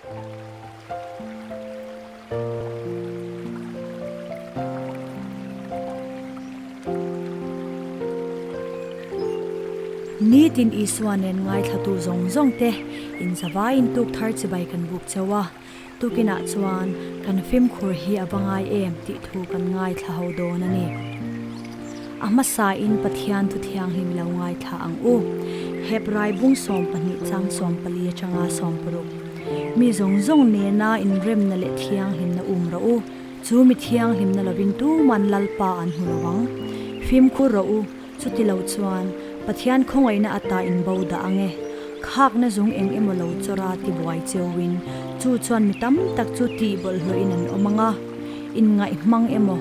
Nitin Isua nen ngaithlatu zawng zawng te inzavaiin tuk thar chibai kan buk cheu a, tukinah chuan kan fimkhur hi a va ngai em tih thu kan ngaithla ho dawn a ni. A hmasain Pathian thu thianghlim lo ngaithla ang u. Hebrai bung 12 chang 14 atanga 16. Mi zawng zawng nena inremna leh thianghlimna um rawh u. Chu mi thianghlimna lovin tuman Lalpa an hmu lo ang. Fimkhur rawh u, chuti lo chuan Pathian khawngaihna ata in bo dah ang e. Khakna zung eng emaw lo chawra tibuai cheuin chu chuan mi tam tak chu tih bawlhhlawhin an awm ang a, inngaihmang emaw,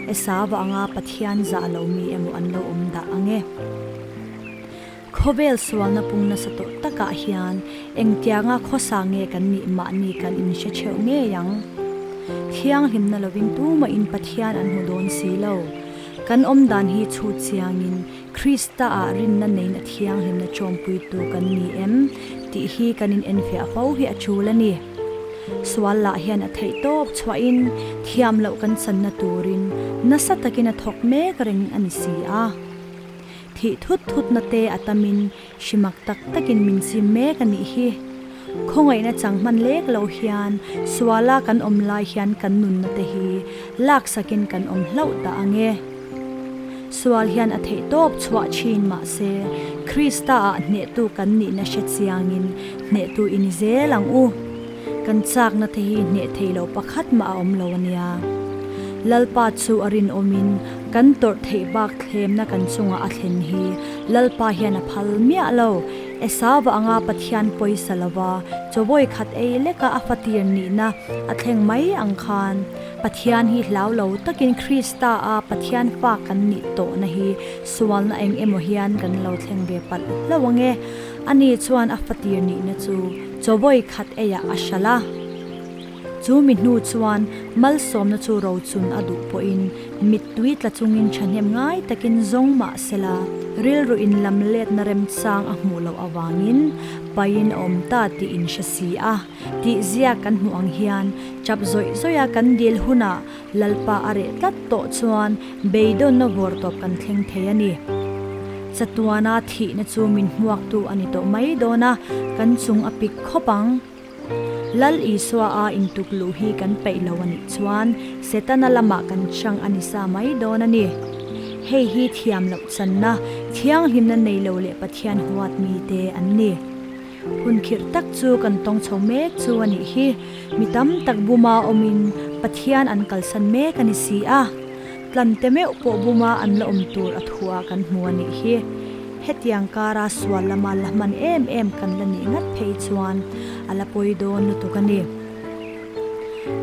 Esau anga Pathian zah lo mi emaw an lo awm dah ang e. Khawvel sualna pung nasa tawh takah hian engtianga khawsa nge kan nih mahni kan inhre theuh ngei ang. Thianghlimna lovin tumahin Pathian an hmu dawn si lo. Kan awm dan hi chhut chiangin Krista ah rinna neiin a thianghlimna chawmpuitu kan ni em tih hi kan inenfiah fo hi a tul a ni. Sual lah hian a theih tawp chhuahin thiam loh kan channa turin nasa takin a thawk mek reng a ni si a. Thih thut thutna te a tamin hrimak tak takin min chim mek a nih hi. Khawngaihna chang hman lek lo hian suala kan awm lai hian kan nunna te hi laksakin kan awm hlauh ta ang e. Sual hian a theih tawp chhuah thin mahse Krista ah hnehtu kan nihna hre chiangin hnehtu i ni zel ang u. Kan chakna te hi hneh thei lo pakhat mah a awm lo a nia. Lalpa chu a rinawmin kan tawrh theih bak thlemna kan chungah a thlen hi Lalpa hian a phal miah lo. Esau anga Pathian pawisa lova chawawi khat ei leka a fatir nihna a thleng mai ang khan Pathian hi hlau lo takin Krista a Pathian fa kan nih tawhna hi sualna eng emaw hian kan lo thleng ve palh hlauh ang e. Ani chuan a fatir nihna chu chawawi khat eiah a hralh a. Chu mi hnu chuan malsawmna chu rochun a duh pawhin mittui tla chungin thahnem ngai takin zawng mah sela, rilru in lam letna remchang a hmuh loh avangin pain a awm ta tih in hre si a, tih ziak kan hmuh ang hian chap zawih zawih a kan dil hunah Lalpa a reh tlat tawh chuan beidawnna vawr tawp kan thleng thei a ni. Chatuana thihna chu min hmuaktu a ni tawh mai dawn a, kan chung a pik khawp ang. Lal Isua a intuk luh hi kan peih lo a nih chuan Setana lamah kan chang a ni sa mai dawn a ni. Hei hi thiam loh channa, thianghlimna nei lo leh Pathian huat mite an ni. Hun khirh tak chu kan tawng chho mek chu a nih hi. Mi tam tak buma awmin Pathian an kalsan mek a ni si a. Tlante meuh pawh buma an la awm tur a thuah kan hmu a nih hi. Hetiang kara sual lama la hman em em kan la nih ngat phei chuan a la pawi dawn lutuk a ni.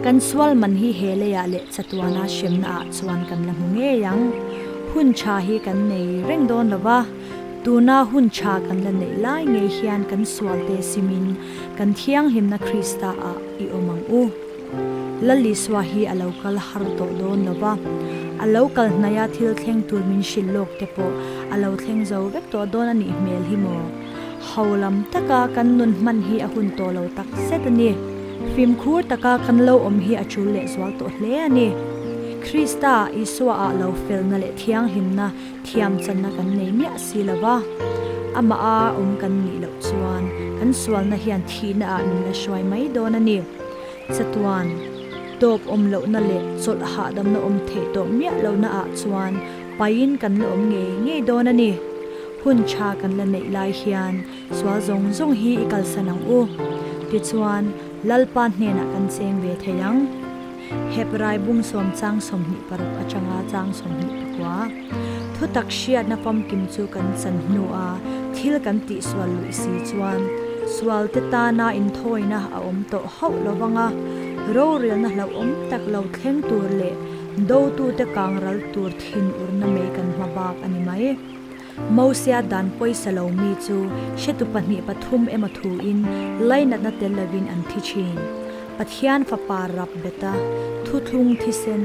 Kan sual man hi he leiah leh chatuana hremna ah chuan kan la hmu ngei ang. Hun tha hi kan nei reng dawn lo va, tuna hun tha kan la neih lai ngei hian kan sual te simin kan thianghlimna Krista ah i awm ang u. Lal Isua hi a lo kal har tawh dawn lo va, a lo kal hnaia thil thleng tur min hrilh lawk te pawh a lo thleng zo vek tawh dawn a nih hmel hi maw? Ho lam taka kan nun hman hi a hun tawh lo tak zet a ni. Fimkhur taka kan lo awm hi a tul lehzual tawh hle a ni. Krista Isua ah lo felna leh thianghlimna thiam channa kan nei miah si lo va, amah a awm kan nih loh chuan kan sualna hian thihna ah min la hruai mai dawn a ni. Chatuan, tawp awm lohna leh chawlh hahdamna awm theih tawh miah lohna ah chuan paiin kan la awm ngei ngei dawn a ni. Hun tha kan la neih lai hian sual zawng zawng hi i kalsan ang u. Tichuan, Lalpa hnenah kan cheng ve thei ang. Hebrai bung sawm chang 26 atanga chang 24. Thutak hriatna famkim chu kan chan hnua thil kan tihsual luih si chuan sual te tana inthawina a awm tawh hauh lo vang a, rorelna hlauhawm tak lo thleng tur leh dotute kang ral tur thinurna mai kan hma bak a ni mai. Mosia dan pawisa lo mi chu hretu pahnih pathum emaw thuin lainatna tel lovin an thi thin. Pathian Fapa rap bet a, thuthlung thisen,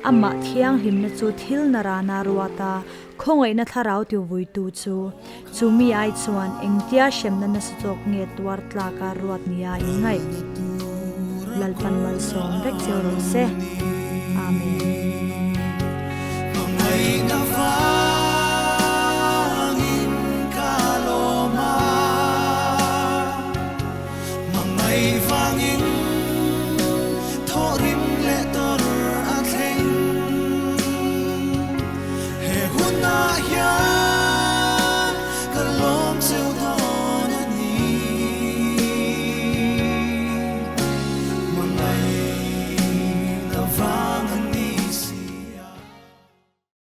amah thianghlimna chu thil na rana ruat a, khawngaihna thlarau tivuitu chu, chu mi ai chuan engtia hremna nasa zawk nge tuar tlaka ruat nia in ngaih? Lalpan malsawm vek cheu rawh se. Amen.